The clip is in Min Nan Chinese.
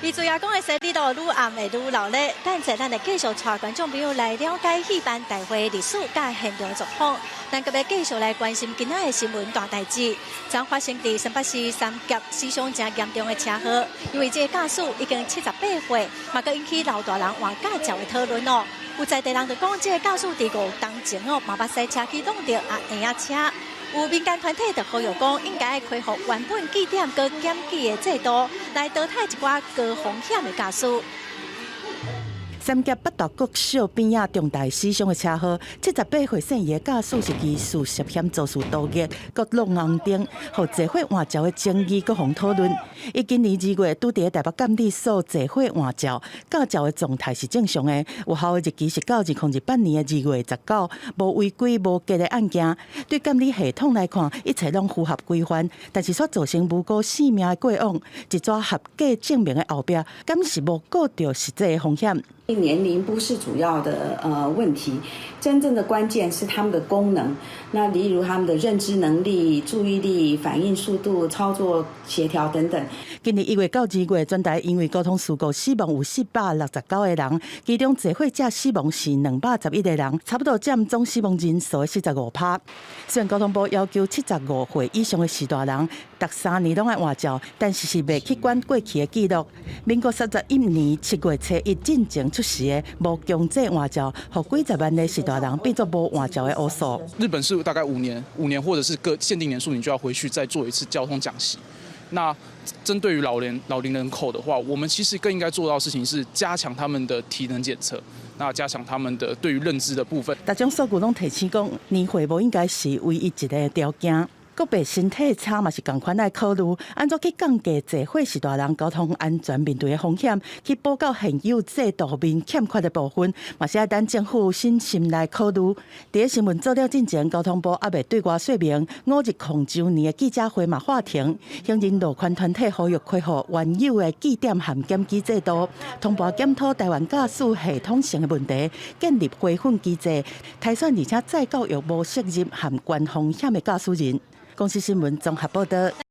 伊主要講的是，你都愈暗會愈鬧熱。等陣咱會繼續帶觀眾朋友來了解戲班大會歷史佮現場狀況。咱閣欲繼續來關心今仔的新聞大代誌，昨發生佇新北市三峽死傷誠嚴重的車禍，因為這個駕駛已經78歲，嘛閣引起老大人換駕照的討論哦。有在地人就講，這個駕駛佇5冬前哦，嘛捌駛車去挵著阿嬰仔車。有民間團體就呼籲講，應該恢復原本記點佮檢舉的制度，來淘汰一寡高風險的駕駛。三峽八大國小邊仔重大死傷的車禍，78歲姓余的駕駛是疑似涉嫌肇事逃逸，閣挵紅燈，予坐貨換照的爭議閣予討論。伊今年2月拄佇台北監理所坐貨換照，駕照的狀態是正常的，有效的日期是到2028年的2月19，無違規無結的案件。對監理系統來看，一切攏符合規範，但是卻造成無辜性命的過往，一紙合格證明的後壁，敢是無顧著實際的風險？年齡不是主要的問題，真正的關鍵是他們的功能。那例如他們的認知能力、注意力、反應速度、操作協調等等。今年1月到2月，全台因為交通事故死亡有469個人，其中坐貨車死亡是211個人，差不多佔總死亡人數的45%。雖然交通部要求75歲以上的序大人，逐3年攏愛換照，但是是袂去管過去的記錄。民國31年7月初1進前出世的無強制換照，予幾十萬个序大人變做無換照的烏數。日本是大概五年，五年或者是個限定年數，你就要回去再做一次交通講習。那針對於老齡人口的話，我們其實更應該做到的事情是加強他們的體能檢測，那加強他們的對於認知的部分。逐種數據攏提醒講，年歲無應該是唯一一个條件。閣別身體差嘛是仝款愛考慮，按怎去降低坐貨序大人交通安全面對的風險，去補救現有制度面欠缺的部分，嘛是愛等政府審慎來考慮。佇新聞做了進前，交通部猶未對外說明，五日空周年的記者會嘛喊停。行人路權團體呼籲恢復原有的記點和檢舉制度，通盤檢討台灣駕駛系統性的問題，建立培訓機制，篩選而且再教育無責任和懸風險的駕駛人。公視新聞綜合報導。